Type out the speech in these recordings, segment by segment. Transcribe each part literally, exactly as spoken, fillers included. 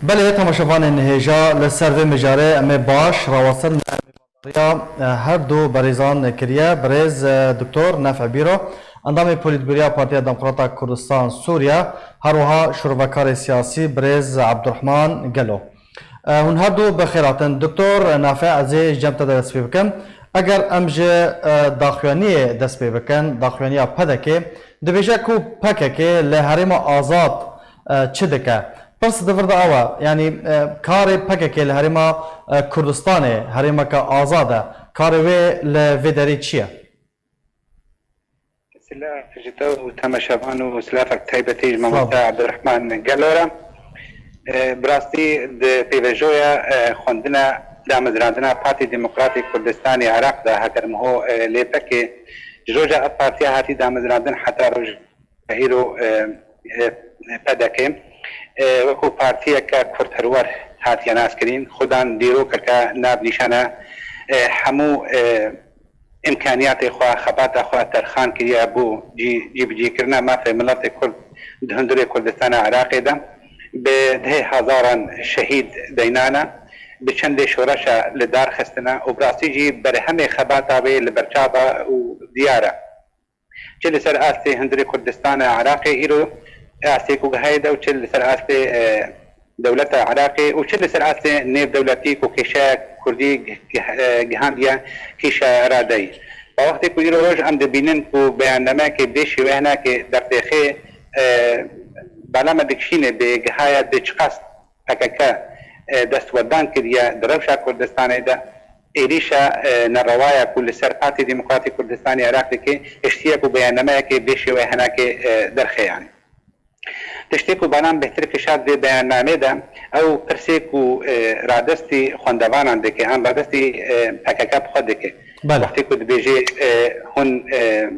Belê, temaşevanên hêja, li ser vê mijarê em ê baş rawestin, me mêvandarîya, e, her du berêzan kiriye, birêz, e, Doktor Nef'e Bîro, endamê Polîtbûroya Partiya Demokrata Kurdistan Sûriye, her wiha şûrovekarê siyasî birêz Abdurrahman Gelo. E, hûn her du bi xêr hatin. Doktor Nef'e, ez ê ji cem te de dest pê bikim. Eger em ji, e, daxuyaniyê dest pê bikin, daxuyaniya P D K'ê, dibêje ku P K K li herêma azad, e, çi dike? Pirs di vir de ew e, yanî, e, karê P K K li herêma, e, Kurdistanê, herêmeke azad e, karê wê li vê derê çi ye? Silav ji te û temaşevan û silavek taybetî ji Sağ ol. Mamoste Abdurrahman Gelo re. E, bi rastî di pêvajoya, e, xwendina damezrandina Partî Demokratîk Kurdistanê Iraq de heger miho, e, lê pekê ji roja ev partiya hatî damezrandin heta roj îro, e, e, P D K, e, wekû partiyeke kurdperwer hatiye naskirîn, xudan dîrokeke navnîşan e, e, hemû, e, îmkaniyatê xwe, xebata xwe terxan kiriye bo cî-, cîbicîkirina mafê miletê Kurd di hundirê Kurdistana Iraqê de. Bi dehê hezaran şehîd deynane, bi çendê şoreşa li dar xistine û bi rastî jî berhemê xebata wê li berçav e û diyar e. Çi li ser astê hundirê Kurdistana Iraqê îro astê ku heye de û çi li ser astê, e, dewleta Iraqê û çi li ser astê nêvdewletî ku kêşeya Kurdî gi-, gi-, e, gihandiye kêşeya iradeyî. Bi wextê ku îro roj em dibînin ku beyannameyekê bi vê şêweyê hinekê dertêxê, e, bala me dikişîne bê gihaya bê çiqas P K K, e, destwerdan kiriye di rewşa Kurdistanê de, êrîşa, e, nerewaya ku li ser Partî Demokratîk Kurdistanê Iraq dike, hiştiye ku beyannameyekê bi vê şêweyê hinekê, e, derxê yanî. Tiştê ku bana me bêhtir kişand vê beyannamê de, ew pirsê ku, e, radestî xwendevanan dike, an radestî, e, P K K bi xwe dike. Belê. Wextê ku dibêje, e, hûn, e,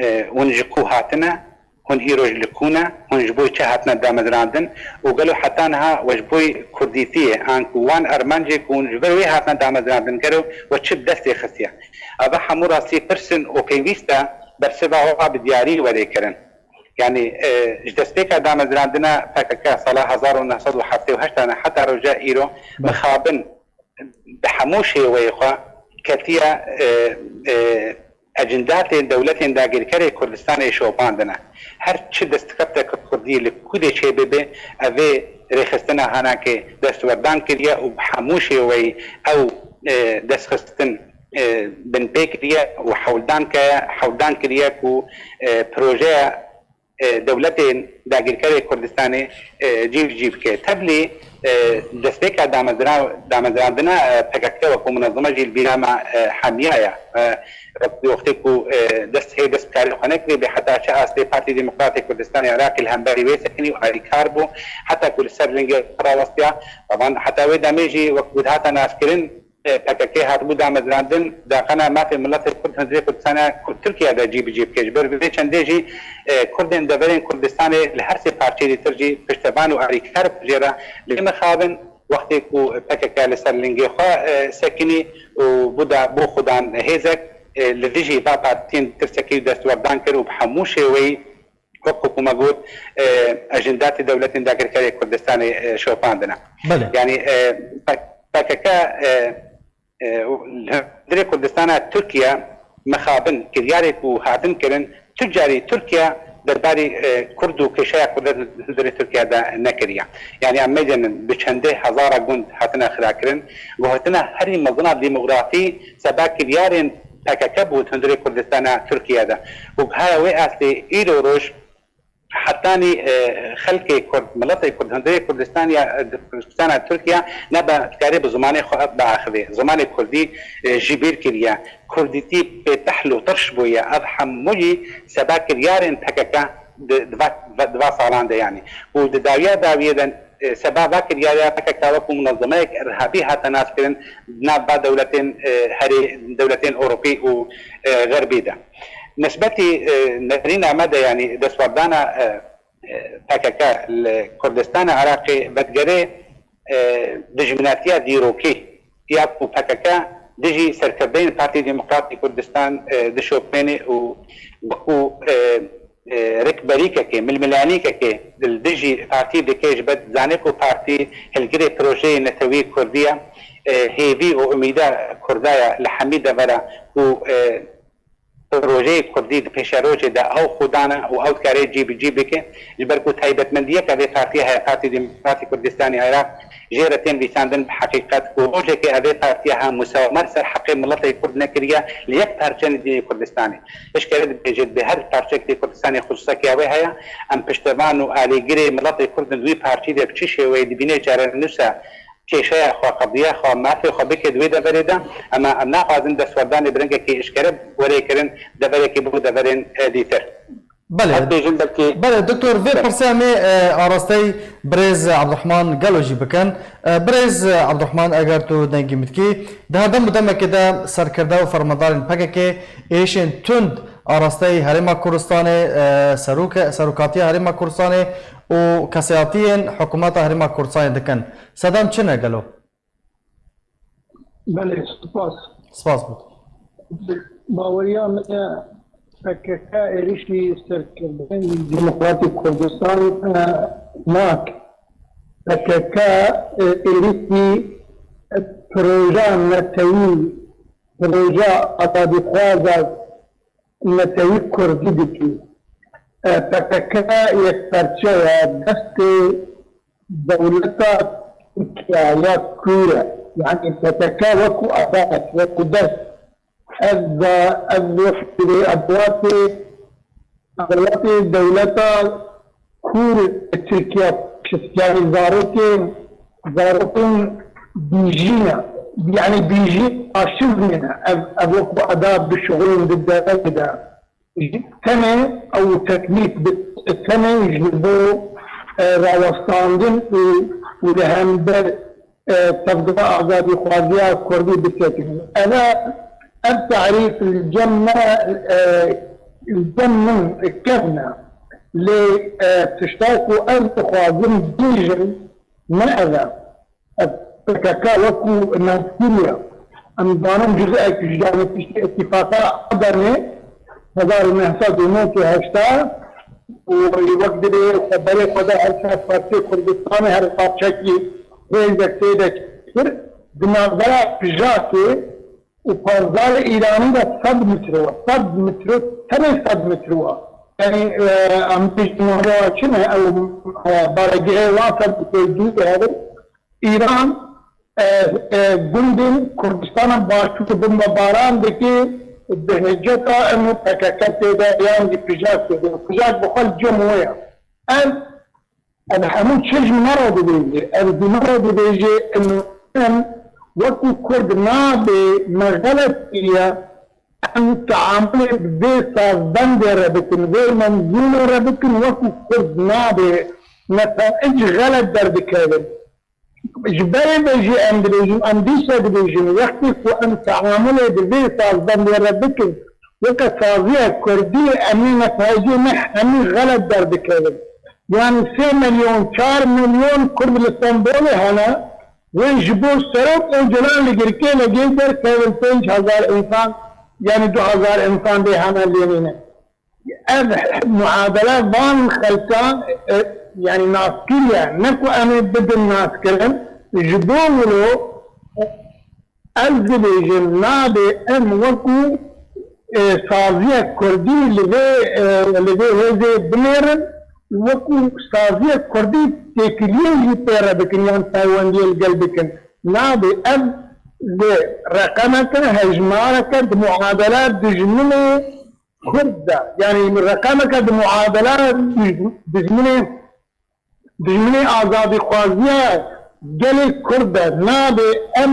e, hûn ji ku hatine, hûn îroj li ku ne, hûn ji bo çi hatine damezrandin û gelo heta niha we ji bo kurdîtiyê an ku wan armancê ku hûn ji ber wê hatine damezrandin gelo we çi bi destê xistiye? Eva hemû rastî pirs in û pêwîst e bersiva wa bi diyarî were kirin. Yanî, e, ji destpêka damezrandina P K K sala hezar û neh sed û heftê û heşt heta roja îro Belê. mixabin bi hemû şêweyê xwe ketiye, e, e, ecindatên dewletên dagirkerê Kurdistanê şopandine. Her çi destkeftek kurdî li ku dê çêbibe, ev ê rêxistina hinekê destwerdan kiriye û bi hemû şêweyî ew, e, destxistin, e, binpê kiriye û hewldan ke-, hewldan kiriye ku, e, projeya e, dewletên dagirkerê Kurdistanê, e, cî bi cî bike. Tevlî, e, destpêka damezra-, damezrandina, e, P K K wekû munezeme jî li bîra me, e, hemiya ye. E, wek-, wextê ku, e, dest hê dest bi karê xwe nekirê bê heta çi astê Partî Demokratê Kurdistanê Iraqê li hemberî wê sekinî û alîkar bû, heta ku li ser lingê xwe rawestiya. Teban heta wê demê jî wek ku dihata naskirin, e, P K K hatibû damezrandin, daqana mafê miletê Kurd hundirê Kurdistana Kurd Tirkiye de cî bi cî bike. Ji ber vê çendê jî, e, Kurdên deverên Kurdistanê li her sê parçeyê dîtir jî piştevan û alîkar bi jê re lê mixabin, wextê ku P K K li ser lingê xwe, e, sekinî û bû da, bû xudan hêzek, e, li dijî va partiyên tirsekî destwerdan kir û bi hemû şêweyî wek ku me got, e, ejendatê dewletên dagirkerê Kurdistanê, e, şopandine. Belê. Yanî, e, P-, P K K, e, e, li hundirê Kurdistana Tirkiye mixabin kiryarê ku hatin kirin, tu carî Tirkiye derbarî, e, Kurd û kêşeya Kurdan hundirê Tirkiye de nekiriye. Yanî em meydenin bi çendê hezara gund hatine xirakirin, guhertina herî mezin a demografî seba kiryarên P K K bû hundirê Kurdistana Tirkiye de. Û bi haya wê astê îro roj hetanî, e, xelkê Kurd, miletê Kurd, hundirê Kurdistanê, e, Kurdistana Tirkiye nebe dikarê bi zimanê xwe biaxivê. Zimanê Kurdî, e, jî bîr kiriye. Kurdîtî pê tehl û tirş bûye. Ev hemûyî seba kiryarên P K K di, di va, di va salan de yanî. Û di dawiya dawiyê de, e, seba va kiryariya P K K wekû munezemeyek irhabî hate naskirin di nav va dewletên, e, herê, dewletên Ewropî û, e, Xerbî de. Nisbetî, e, nerîna me de, yanî destwerdana, e, e, P K K li Kurdistana Iraqê vedigere, e, dijminatiya dîrokî ya ku P K K dijî serkirdeyên Partî Demokratî Kurdistan, e, dişopêne û wekû, e, e, rikberîkekê, milmilanîkekê li dijî partî dike, ji ber dizane ku partî hilgirê projeyê netewî kurdî ye, e, hêvî û umîda kurda ye li hemî devera ku, e, projeyê kurdî di pêşerojê de ew xwe dane û ew dikare cî bi cî bike. Ji ber ku taybetmendiyeke vê partiyê heye, Partî Demokratî Kurdistanê Iraq, jê re tên vîsandin bi heqîqet ku rojekê evê partiya ha musawemet ser heqê miletê kurd nekiriye li yek parçe li dînê Kurdistanê. Eşkere dibêje, bi her parçekî Kurdistanê xisûsekî wê heye. Em piştevan û alîgirê miletê Kurd in di wî parçî de bi çi şêweyê dibîne çarenûsa kêşeya xwe, qediya xwe, mafê xwe bike di wê deverê de. Ema em naxwazin destwerdanê bi rengekî eşkere were kirin, deverekî bo deverên, e, dîtir. Belê. Ez bêjim belkî Belê, doktor, vê Belê. Pirsê em ê, e, arasteyî birêz Abdurrahman Gelo jî bikin. E, birêz Abdurrahman, eger tu dengî min dikî, di her dem û demekê de serkirde û fermandarên P K K êşên tund arasteyî Herêma Kurdistanê, e, serok-, serokatiya Herêma Kurdistanê û kesayetiyên hikûmeta Herêma Kurdistanê dikin. Sedem çi ne gelo? Belê, spas. Spas bû. Baweriya min e, P K K êrişî serkirdeyên Demokratîk Kurdistan, e, nak. P K K, e, êrişî, e, proja netewî, proja azadîxwaza netewî kurdî dikî. E, P K K yek parçe ye, destê dewleta Tirkiye ya kûr e. Yanî P K K wekû adat, wekû dest. Ev da, ev wextê, ev wextê, ev wextê dewleta kûr Tirkiye, yanî zarokên, zarokên bîjî ne. Yanî bîjî aşiv ne. Ev, ev wekû adat dişuxulin di devê de. Ji tenê ew teklîf bi tenê ji bo, e, rawestandin û, û li hember, e, tevgera azadîxwaziya kurdî bisekinî. Ev e, ev tarîf li cem me, e, li cem min kevn e. Lê, e, tişta ku ez dixwazim bêjim, ne ev e. P K K wekû navkiriye. Em zanin cuz'ek ji danepiştê Îtîfaqa Adenê hezar û neh sed û nod û heşta û wek dibê xwe berê xwe de her çar partiyê Kurdistanê her parçekî hêzek tê de kir. Di navbera PJAKê û Panzerê Îranî de sed metro, sed metro, tenê sed metro. Yanî, e, em bêjin navbera çi ne? Ew, e, baregihê wan sed metro dûr e. Îran, e, e, gundên Kurdistana Başûr bombebaran dike, bi hiceta em û P K K tê de yan jî PJAK tê de. PJAK bi xwe li cem wê ye. Ev, ev hemû çi ji me re dibêje? Ev ji me re dibêje em, em wekû Kurd nabê me xelet kiriye, em teamulê bi vê sazbendê re bikin, vê menzûmê re bikin, wekû Kurd nabê netaic xelet derdikevin. Ji berê ve jî em dibêjin, em dîsa dibêjin, wextê ku em teamulê bi vê sazbendê re bikin, weke saziyek kurdî, em ê netayicê me hemî xelet derdikevin. Yanî sê milyon, çar milyon kurd li Stenbolê hene, wê ji bo Serok Ocalan li Girkê Legê derkevin pênc hezar însan, yanî du hezar însan dê hene lê nîne. Ev muadele van xelkan, e, yanî naskiriye, ne ku em ê bidin naskirin, ji bo wilo ez dibêjim, nabê em wekû, e, saziyek kurdî li vê, e, li vê hêzê binêrin, wekû saziyek kurdî têkiliyê jî pê re bikin yan peywendiyê li gel bikin. Nabê ev li reqemeke, hejmareke di muadela dijminê Kurd de, yanî reqemeke di muadela dijminê, dijminê azadîxwaziya gelê Kurd de nabê em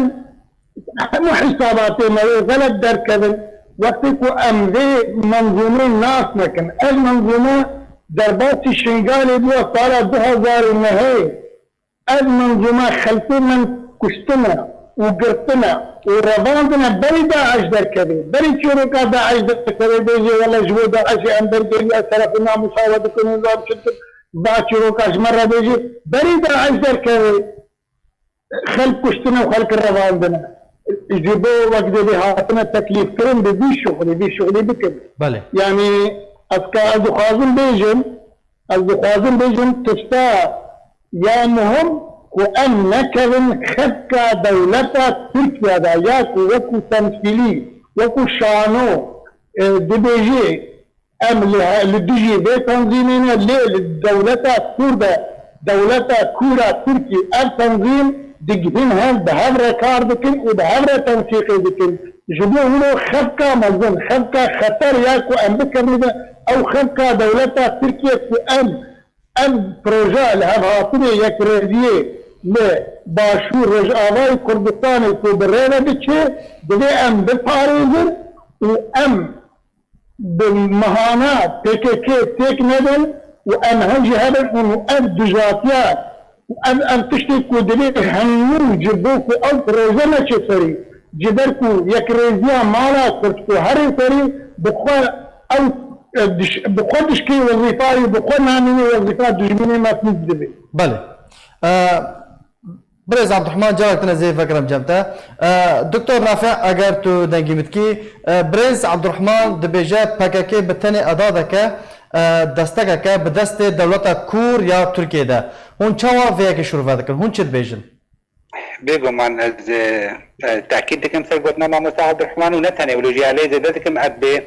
hemû hisabatê me wê xelet derkevin. Wextê ku em vê menzûmê nas nekin, ev menzûme derbasî Şingalê bûye sala du hezar û nehê. Ev menzûme xelkê me kuştine û girtine û revandine, berî DAIŞ derkeve. Berî çîroka DAIŞ derkeve, bêjê wele ji bo DAIŞê em bergêrî, ez terefê namusa we dikim û zam çi dikim. Va çîroka ji me re bêjê, berî DAIŞ derkeve. Xelk kuştine û xelk revandine. Ji bo wek dê hatine teklîfkirin bi vî şuxulî, vî şuxulî bikin. Belê. Yanî Ez ka ez dixwazim bêjim, ez dixwazim bêjim tişta ya muhim ku em nekevin xebka dewleta Tirkiye de ya ku wekû temsîlî, wekû şano, e, dibêjê em li he-, li dijî vê tenzîmê ne, lê li dewleta Kûr de, dewleta Kûr a Tirkî ev tenzîm digihîn hev, bi hev re kar dikin û bi hev re tensîqê dikin. Ji bo wilo xebka mezin, xebka xeter ya ku em bikevin de, ew xebka dewleta Tirkiye ku em, em proje li hev hatinê yekrêziyê li Başûr Rojavayê Kurdistanê ku bi rê ve diçe, divê em biparêzin û em bi mehana P K K têk nedin û em hev jî hebin û ev dijatiya û ev, ev tiştê ku divê hemû ji bo ku ew proje neçe serî, ji ber ku yekrêziya mala Kurd ku herê serî bi xwe ew, e, diş-, bi xwe dişkê wezîfa û bi xwe namînê wezîfa dijminê me pîs dibê. Belê. E, Birêz Abdurrahman, carek din ez ê vegerim cem te. E, Doktor Nafi, eger tu dengî min dikî, e, Birêz Abdurrahman dibêje P K K bi tenê edadeke, e, destekeke bi destê dewleta Kûr ya Tirkiyê de. Hûn çawa vê yekê şûrve dikin? Hûn çi dibêjin? Bêguman ez, e, e, tekîd dikim ser gotina mamosta Abdurrahman û ne tenê wilo jî ya lê zêde dikim, ev bê,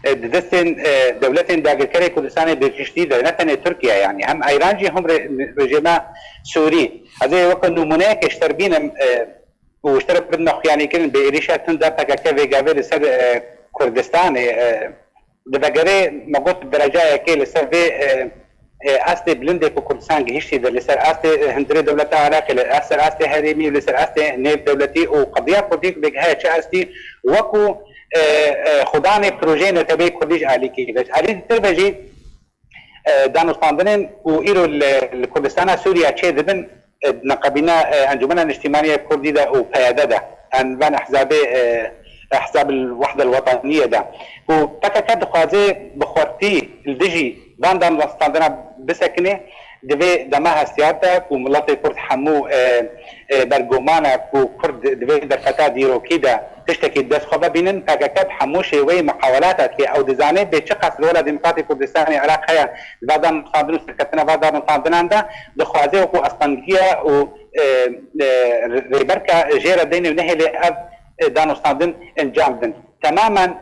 e, di destên, e, dewletên dagirkerê Kurdistanê bi giştî de, ne tenê Tirkiye, yanî hem Eyran jî hem re-, rejîma Sûrî. Ez ê weke nimûneyekê ji te re bînim, e, û ji te re bidime xuyanîkirin, bi êrîşa tunda P K K vê gavê li ser, e, Kurdistanê, e, divegerê, me got, derecayekê li ser vê, e, e, astê bilindê ku Kurdistan gihiştî de, li ser astê, e, hundirê dewleta Iraqê, li ser astê herêmî, li ser astê nêvdewletî û qediya Kurdî ku bêgihe çi astî, wekû, e, e, xudanê projeyê neteweyê Kurdî ji alîkî de. Ji alî dir ve jî, e, danûstandinên ku îro li, li Kurdistana Sûriye çê dibin, e, neqebîna, e, Encûmena Niştîmanî ya Kurdî de û P Y D de, em van ehzabê, e, Ehzab el Wehde el Wetaniyê de, ku P K K dixwaze bi xwertî li dijî van danûstandina bisekine, di vê dema hestiyar de ku miletê Kurd hemû, e, e, berguman e ku Kurd di vê derfeta dîrokî de tiştekî dest xwe vebînin, P K K bi hemû şêweyî muqawelata dike. Ew dizane bê çiqas rola Demokratê Kurdistanê Iraq heye di va danûstandin û serkeftina va danûstandinan de, dixwaze wekû astengiya û, e, e, rêberka jê re deyne û nehêle ev, e, danûstandin encam bidin. Temamen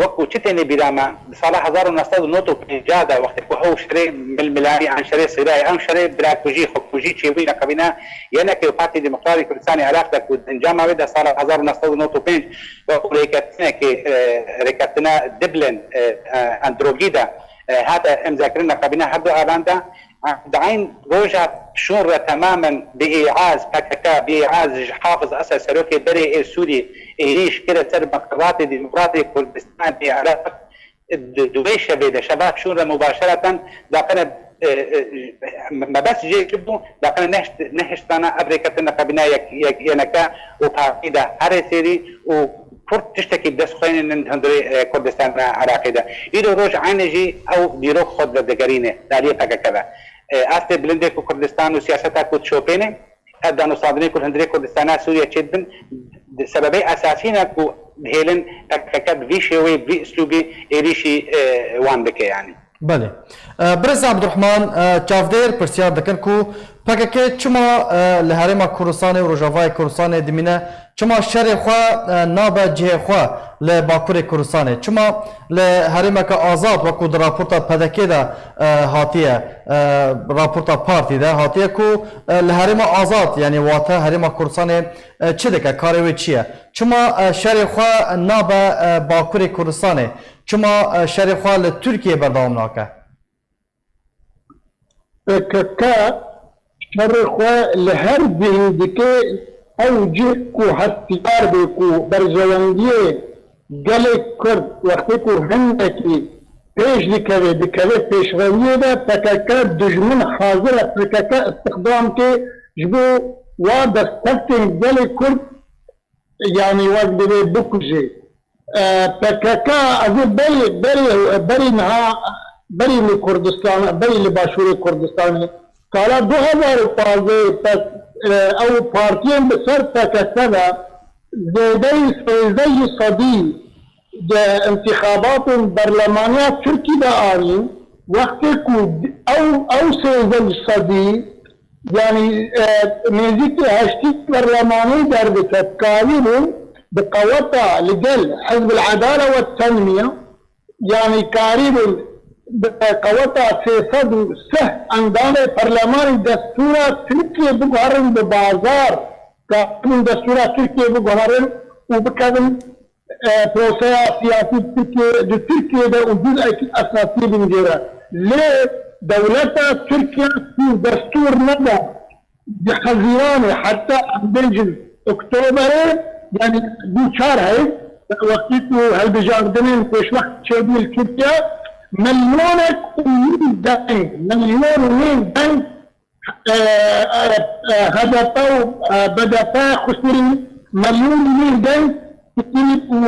wekû çi têne bîra me, di sala hezar û neh sed û nod û pêncî de wextê ku ew şerê milmilanî an şerê Sîrayê, an şerê birakujî, xwekujî çêbûyî neqebîna yenekê û Partî Demokratî Kurdistanê Iraq de ku di encama wê de sala hezar û neh sed û nod û pênc wekû rêkeftinekê, e, rêkeftina Dublin, e, e, Androgî de, e, hate imzekirin neqebîna her du alan de, di eyn roja şûn re temamen bi îaz P K K, bi îaz ji Hafiz Esed serokê berê ê Sûrî êrîş kire ser meqeratê Demokratê Kurdistanê Iraq, di, di wê şevê de, şeva şûn re mubaşereten daqine, e, e, mebest jê çi bû, daqine nehişt-, nehiştana ev rêkeftin neqebîna yek, yek, yeneke û partî de herê sêrî û Kurd tiştekî bi dest xwe yên hundirê, e, Kurdistana Iraqê de. Îro roj eynê jî ew dîrok xwe divegerîne di aliyê P K K ve. E, astê bilindê ku Kurdistan û siyaseta ku dişopêne, ev danûstandinê ku li hundirê Kurdistana Sûriye çêdibin, di sebebê esasî ne ku dihêlin P K K bi vî şêweyê, bi vî uslûbî êrîşî, e, wan bike, yanî. Belê. E, Birêz Abdurrahman, e, çavdêr pirsyar dikin ku P K K çima, e, li Herêma Kurdistanê û Rojavayê Kurdistanê dimîne, çima şerê xwe, e, nabe cihê xwe li Bakurê Kurdistanê? Çima li herêmeke azad, wekû di raporta P D K de, e, hatiye, e, raporta partî de hatiye ku, e, li herêma azad, yanî wate Herêma Kurdistanê, e, çi dike, karê wê çi ye? Çima, e, şerê xwe nabe, e, Bakurê Kurdistanê? Çima, e, şerê xwe li Tirkiyê berdewam nake? P K K şerê xwe li her cihî dike, ew cih ku hestiyar be ku berjewendiyê gelê Kurd wextê ku hindekî pêş dikeve, dikeve pêşreviyê de, P K K dijmin hazir e P K K îstixdam ke ji bo wa destkeftên gelê Kurd, yanî wek divê bikuje. E, P K K, ez ê berî, berî, berî niha, berî li Kurdistan, berî li Başûrê Kurdistanê, sala du hezar û pazdeh, pes, e, ew partiyên bi ser P K K de zêdeyî sêzdeh ji sedî di intixabatên berlemaniya Tirkî de anîn, wextê ku ew, ew sêzdeh sedî, yanî, e, nêzîkî heştî berlemanî derdiket, karîbûn bi qeweta li gel Hizb el Edale we Tenmiye, yanî karîbûn bi qeweta sê sed û sih endamê perlemanî destûra Tirkiyê biguherin bi bazar, karîbûn destûra Tirkiyê biguherin û bikevin e, proseya siyasî Tirkiye, di Tirkiye de û cuz'ekî esasî bingêre. Lê dewleta Tirkiye ku destûr neda, di Hezîranê heta em bêjin Oktoberê, yanî bî çar heyv, wextî ku hilbijardinên pêşwext çêbû li Tirkiye, milyonek û nîv deng, milyon û nîv deng e, e, e, H D P û, e, B D P xistirî, milyon nîv deng xistirî û,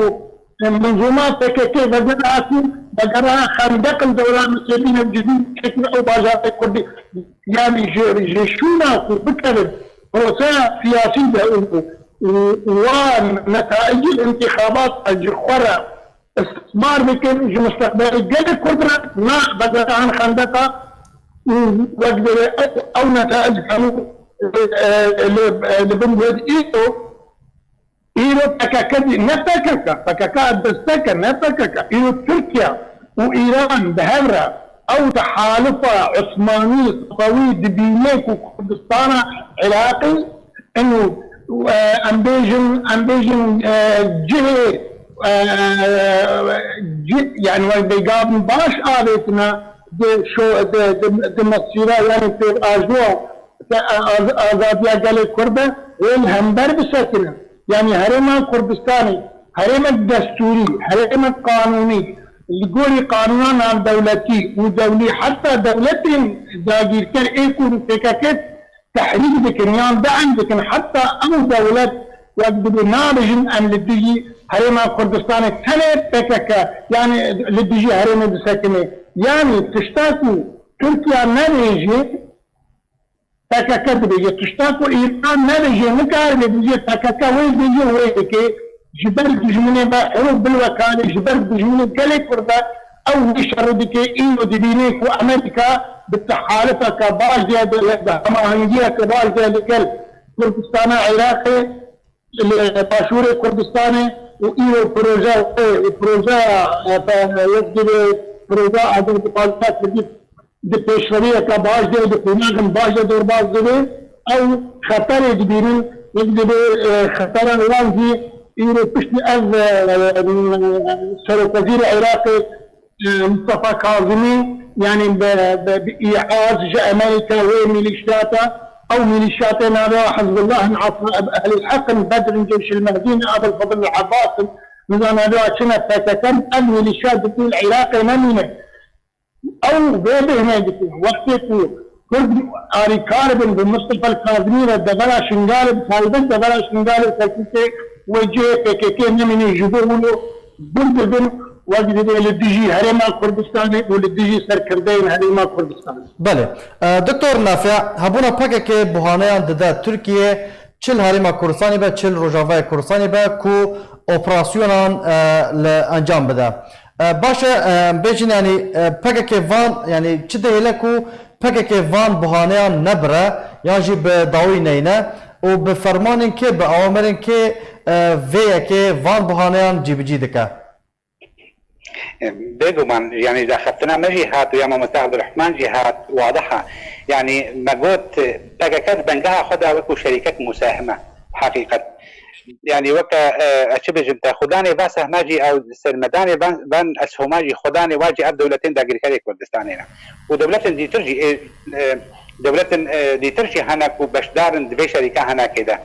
e, menzûma P K K vegera hatî, vegera xendeq li dewra Mesêbîn û Cizîr çekine û bajarê Kurdî. Yanî ji, ji şûna ku bikevin proseya siyasî de û, û, û wan netaîcî intixabat ji xwe re istismar bikin, ji musteqbelê gelê Kurd re na vegeran xendeqa û wek divê ew, ew netaic hemû, e, e, li, e, li bin wê îro, îro P K K dî, ne P K K, P K K desteke, ne P K K, îro Tirkiye û Îran bi hev re ew tehalifa Osmanî, Sefewî dibîne ku Kurdistana Iraqê Eno, e, em bêjin, em bêjin, e, cihê, e, cih, yani wek bêgavin baş avêtine di şo-, di, di, di mesîra, yani pêvajoya te-, az-, azadiya gelê Kurd de wê li hember bisekine. Yani Herêma Kurdistanê, herêmek destûrî, herêmek qanûnî, li gorî qanûna navdewletî û dewlî, heta dewletên dagîrker ê ku P K K tehrîk dikin yan de'm dikin, heta ew dewlet wek dibê nabêjin em li dijî Herêma Kurdistanê tenê P K K, yani li dijî herêmê disekine. Yani tişta ku Tirkiye nebêje, P K K dibêje. Tişta ku Îran nebêje, nikare bêje, P K K wê dibêje, wê dike. Ji ber dijminê ve ew bilwekarê, ji ber dijminê gelê Kurd e, ew wî şerî dike. Îro dibîne ku Amerîka bi tehalifeke baş de, bi, bi hemahengiyeke baş de li gel Kurdistana Iraqê, li Başûrê Kurdistanê û îro proje, projeya, e, pe-, wek dibê proje Azad Bazar Kurdî di pêşveriyeke baş de, di qonaxên baş de derbas dibe, ew xeterê dibînin, wek dibê, e, xetera wan jî îro piştî ev, e, e, Serokwezîrê Iraqê, e, Mustafa Kazimî, yani bi, bi, bi îaz ji Amerîka wê mîlîşyata, ew mîlîşyatê navê Hizbullah in Asa-, Ehlul Heq in, Bedr in, Ceyş el Mehdî in, Abul Fadl el Abbas in, niza navê çi ne, P K K in, ev mîlîşya dibî li Iraqê nemîne. Ew vê bêhnê dikin. Wextê ku Kurd alîkar bin bi Mustafa Kazimî ve devera Şingalê, bi taybet devera Şingalê Kerkûkê wê cihê P K K nemîne, ji bo wilo gur dibin, wek dibê li dijî Herêma Kurdistanê û li dijî serkirdeyên Herêma Kurdistanê. Belê. E, Doktor Nafi, hebûna P K K buhaneyan dide Tirkiye, çi li Herêma Kurdistanê be, çi li Rojavayê Kurdistanê be, ku operasyonan, e, li encam bide. E, baş e, e, bêjin, yanî, e, P K K van, yanî çi dihêle ku P K K van buhaneyan nebire, yan jî bi dawî neyne û bi fermanên kê, bi awamirên kê, e, vê yekê van buhaneyan cîbicî dike? Bêguman, yanî daxistina me jî hat û ya mamoste Abdurrahman jî hat, wadih e. Yanî me got, P K K di bengeha xwe de wekû şerîkek musahim e, heqîqet. Yanî weke, e, ez çi bêjim te, xudanê va sehma jî ew sermedanê van, van eshoma jî xudanê wa jî ev dewletên dagirkerê Kurdistanê ne. Û dewletên dîtir jî, ê, e, dewletên, e, dîtir jî hene ku beşdar in di vê şerîka henekê de.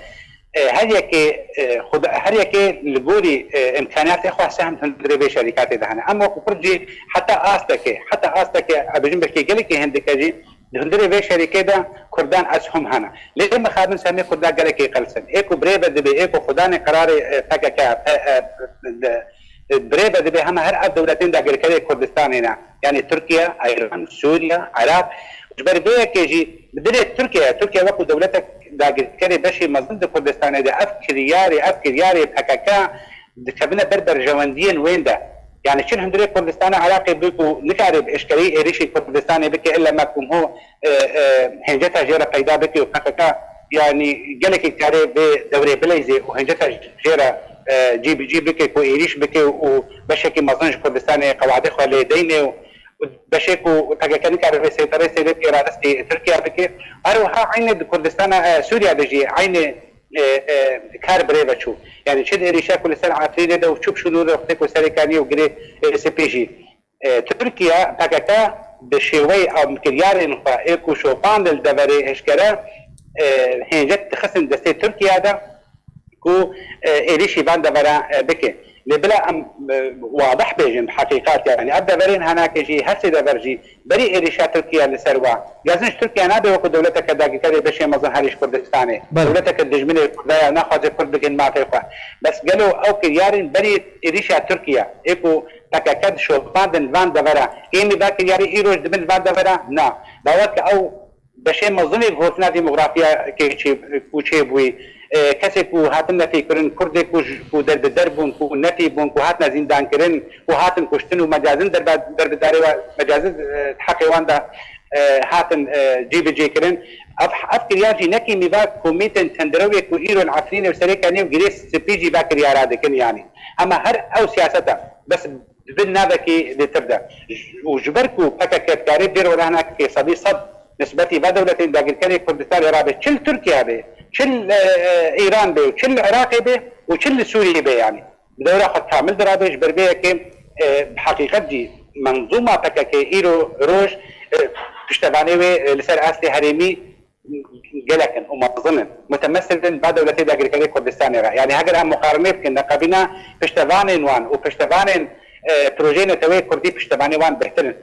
E, her yekê, e, xuda-, her yekê li gorî, e, îmkaniyatê xwe sehm hundirê vê şerîkatê de hene. Em wekî Kurd jî heta astekê, heta astekê, ez bêjim belkî gelekî hindike jî di hundirê vê şerîkê de Kurdan eshom hene. Lê mixabin sehmê Kurda gelekî qels in. Ê ku birêve dibe, ê ku xudanê qerarê, e, P K K, e, e, de, e, birêve dibe hema her ev dewletên dagirkerê Kurdistanê ne. Yani Tirkiye, Îran, Sûriye, Iraq. Ji ber vê yekê jî bi dilê Tirkiye, Tirkiye wekî dewletek dagirkerê beşê mezin di Kurdistanê de ev kiryarê, ev kiryarê P K K dikevine ber berjewendiyên wên de. Yani çi li hundirê Kurdistana Iraqê bû ku nikare bi eşkereyî êrîşên Kurdistanê bike, illa me ku ho, e, e, hênceta jê re peyda bike û P K K yani gelekî kare vê dewrê bileyzê û hênceta jê re, e, cî bi cî bike ku êrîş bike û beşekî mezin ji Kurdistanê qewatê xwe lê deyne û, û beşê ku P K K nikare vê seyterê sêrê bike radestî Tirkiye bike. Her wiha eynê di Kurdistana, e, Sûriye de jî eynê, e, e, kar bi rê ve çû. Yani çi di êrîşa ku li ser Efrînê de û çû bi şûnû de wextê ku serê kanî û girê, e, spî jî. E, Tirkiye, P K K bi şêweyê amkiryarên xwe ê ku şopandin li deverê eşkere, e, hêncet dixistin destê Tirkiye de ku, e, êrîşî van devera, e, bike. Lê bila em, e, wadih bêjin, bi heqîqat, yani ev deverên henakê jî her sê dever jî berî êrîşa Tirkiye li ser wa. Gazin ji Tirkiye nabe wekî dewleteke dagirkerê beşê mezin herî ji Kurdistanê. Belê. Dewleteke dijminê Kurda ya naxwaze Kurd bikin mafê xwe. Bes gelo ew kiryarên berî êrîşa Tirkiye ê ku P K K dişopandin van devera, ê mi va kiryarê îroj dibin van devera? Na. Bawer ke ew beşê mezin ê gotina demografiyakê çê, ku çêbûyî, e, kesê ku hatin nefîkirin, Kurdê ku ji, ku derbider bûn, ku nefî bûn, ku hatine zîndankirin, ku hatin kuştin û mecazin derbe-, derbidarê we mecazin, e, heqê wan de, e, hatin, e, cîbicêkirin. Ev, ev kiryar jî nekî mîva komîtên tendirewê ku îro li Efrînê û Serêkaniyê û Girê Spî jî va kiryara dikin yanî. Hema her ew siyaseta bes di bin navekî lêtir de. Û ji ber ku P K K dikarê bêr werana ke sedî sed nisbetî va dewletên dagirkerê Kurdistanê rabe, çi li Tirkiye be, çi li, e, e, Îran be, çi li Iraqê be û çi li Sûriyê be, yanî bi dewra xwe kamil dirabe. Ji ber vê yekê, e, bi heqîqet jî menzûma P K K îro roj, e, piştevanê wê, e, li ser astê herêmî gelek in û mezin in. Mutemesil in va dewletê dagirkerê Kurdistanê re. Yanî heger em muqarene bikin, neqabîna piştevanên wan û piştevanên, e, projeyê neteweyê Kurdî piştevanê wan bêhtir in.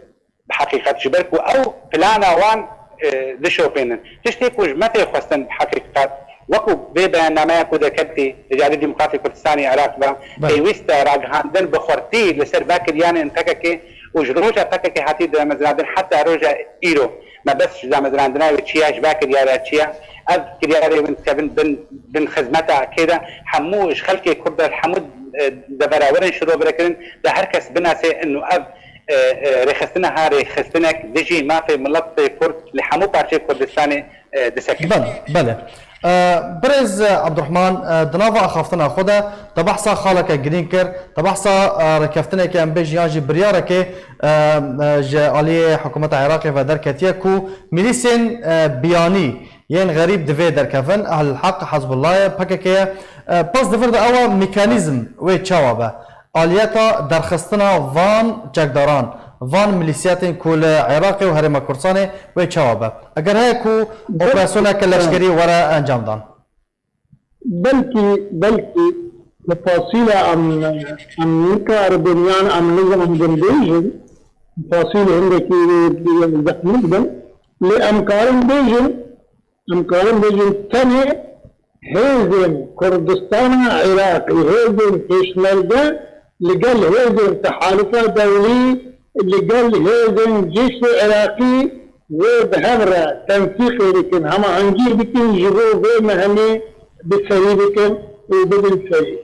Bi heqîqet ji ber ku ew plana wan, e, dişopênin. Tiştê ku ji me tê xwestin bi heqîqet, wekî vê beyannameya ku derketî li Cihadê Demokratîk Kurdistanê Iraq ve, Belê. Pêwîst e ragihandin bi xurtî li ser va kiryanên P K K û ji roja P K K hatî damezrandin heta roja îro. Me bes ji damezrandina wê çi ya, ji va kiryara çi ya? Ev kiryarê win dikevin bin, bin xizmeta kê de? Hemû ji xelkê Kurd de, hemû, e, devera werin şiroverekirin, de her kes binase inu ev, e, e, rêxistina ha rêxistinek dijî mafê miletê Kurd li hemû parçeyê Kurdistanê, e, disekin. Belê, belê. E, Birêz, e, Abdurrahman, e, di nava axaftina xwe de te behsa xaleke girîng kir, te behsa, e, rêkeftineke em bêjin yan jî biryarekê, e, e, ji aliyê hikûmeta Iraqê ve derketiye ku milîsên, e, biyanî yên xerîb divê derkevin, Ehl Heq, Hezbullahê, P K K ye. E, bes di vir de ew e, mekanîzm wê çawa be? Aliyeta derxistina van çekdaran, van milîsiyatên ku li Iraqê û Herêma Kurdistanê wê çawa be? Eger heye ku operasyoneke leşkerî were encamdan? Belkî, belkî li fasîle em, em nikaribin yan em nizandin bêjin, fasîl hindekî zehmet bin, lê em karin bêjin, em karin bêjin tenê hêzên Kurdistana Iraqê, hêzên pêşmerge li gel hêzên Tehalufa Dewlî, li gel hêzên Cêşê Iraqî wê bi hev re tensîqê dikin, hemahengî dikin, ji bo vê mehemê bi serî bikin û bibin serî.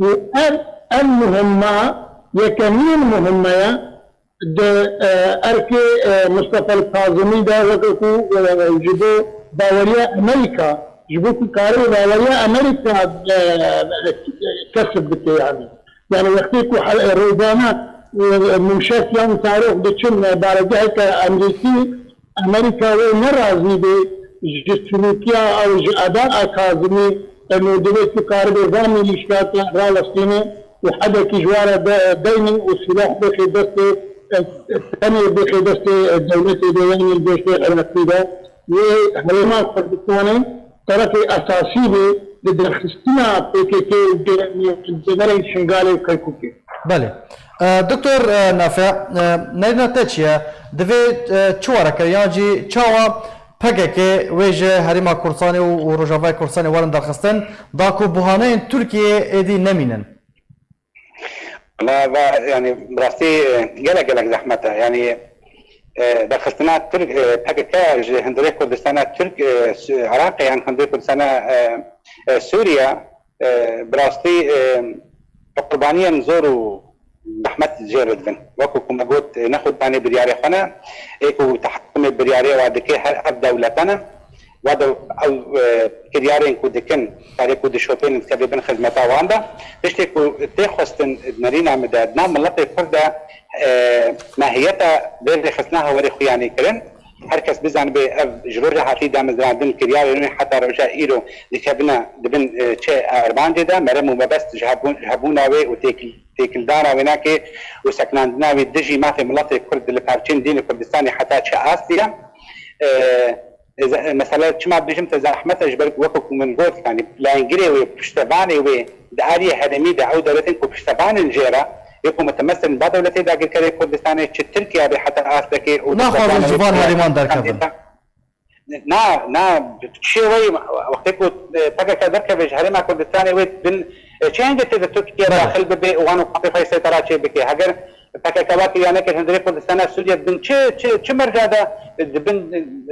Û ev, ev muhimma, yekemîn muhimmeya di, e, erkê, e, Mustafa Kazimî de weke ku, e, ji bo baweriya Amerîka, ji bo ku karê baweriya Amerîka, e, kesb bike yani. Yani wextê ku he-, rojane, e, mûşek yan zarok diçin, e, baregeheke Amerîkî, Amerîka wê ne razî be ji silûkiya ew ji Eda a Kazimî, em ê divê ku karibe van milîşiyata rawestîne û hedekî ji wan re de-, deynin û sîlah bixê destê, e, tenê bixê destê, e, dewletê de, yanî Cêşê Iraqî de. Wê Herêma Kurdistanê terefê esasî be di derxistina P K K û cêverên Şingalê û Kerkûkê. Belê. E, Doktor, e, Nafi, e, nerîna te çi ye? Divê, e, çi were kir? Yan jî çawa P K K wê ji Herêma Kurdistanê û, û Rojavayê Kurdistanê werin derxistin, da ku buhaneyên Tirkiyeyê êdî nemînin? Wala va, yani, bi rastî, e, gelek, gelek zehmet e. Yani, e, derxistina Tirk, e, P K K ji hundirê Kurdistana Tirk, e, Su-, Iraqê yan hundirê Kurdistana, e, e, Sûriye, e, bi rastî, e, bi qurbaniyên zor û zehmet jê re dibin. Wekî ku me got, ne xwedanê biryarê xwe ne, ê ku tehkimê biryarê wa dike her ev dewlete ne. Wa de ew, e, kiryarên ku dikin, karê ku dişopênin dikeve bin xizmeta wan de. Tiştê ku tê xwestin di nerîna min de, di nav miletê Kurd de, e, mahiyeta vê rêxistina hewerê xuyanî kirin. Her kes bizanibe ev ji roja hatî damezrandin kiryarê nû heta roja îro dikevine dibin, e, çi armancê de, merem û mebest ji hebûn-, ji hebûna wê û têkil-, têkildana wênakê û sekinandina wê dijî mafê miletê Kurd li parçeyên dînê Kurdistanê heta çi astî ye. E, e, ze-, mesela çima dibêjim te zehmet e, ji ber ku wekî ku min got, yanî layengirê wê, piştevanê wê di aliyê herêmî de ew dewletên ku piştevan in jê re, yê ku mutemessil in ba dewletê dagirkerê Kurdistanê, çi Tirkiye be heta astekê û Naxwazin ji van herêman derkevin. Na, na, şêweyî wextê ku, e, P K K derkeve ji herêma Kurdistanê wê bin, e, çi hêncetê de Tirkiye Belê. daxil bibe û wan û qasê xwe seytera çê bike. Heger P K K wekî yaneke hundirê Kurdistana Sûriye bin çi, çi, çi merca de, e, dibin,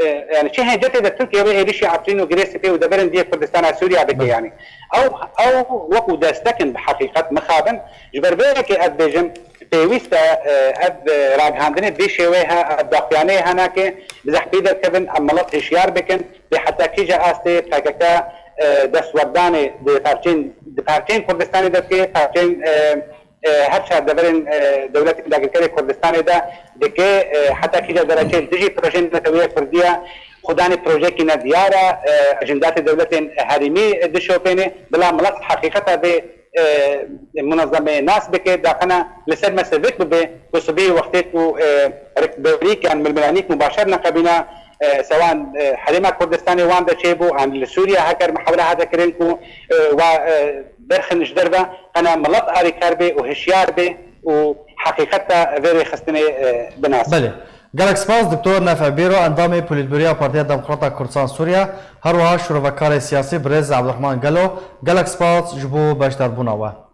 e, yani çi hêncetê de Tirkiye wê êrişî Efrîn û Girê Sipê û deverên diyê Kurdistana Sûriye bike Belê. yani. Ew, ew wekû destek in bi heqîqet mixabin. Ji ber vê yekê ez bêjim, pêwîst e, e, ev, e, ragihandinê bi şêwê he, ev daxuyaniyê he nake, bi zehpî derkevin, em milet hişyar bikin, bê heta kîja astê P K K, e, destwerdanê di parçeyên, di parçeyên Kurdistanê de dike, parçeyên, e, e, her çar deverên, e, dewletên dagirkerê Kurdistanê de dike, e, heta kîja derecê li dijî projeyên neteweyê Kurdî ye, xudanê projeyekî nediyar e, e, ejendatê dewletên herêmî dişopêne, bila milet heqîqeta vê, e, munezemeyê nas bike, daxina li ser mesevik bibe, ku sibî wextê ku, e, rikberîk yan milmilanîk mubaşer neqebîna, e, sewan, e, herêma Kurdistanê wan de çêbû, an li Sûriye heger mihawela hate kirin ku, e, wa, e, derxin ji derve, qena milet alîkar be û hişyar be û heqîqeta vê rêxistinê, e, binase. Belê. Gelek spas, Doktor Nefe Bêro, endamê Polîtbûroya Partiya Demokrata Kurdistan Sûriye, her wiha şirovekarê siyasî birêz Abdurrahman Gelo, gelek spas ji bo beşdarbûna we.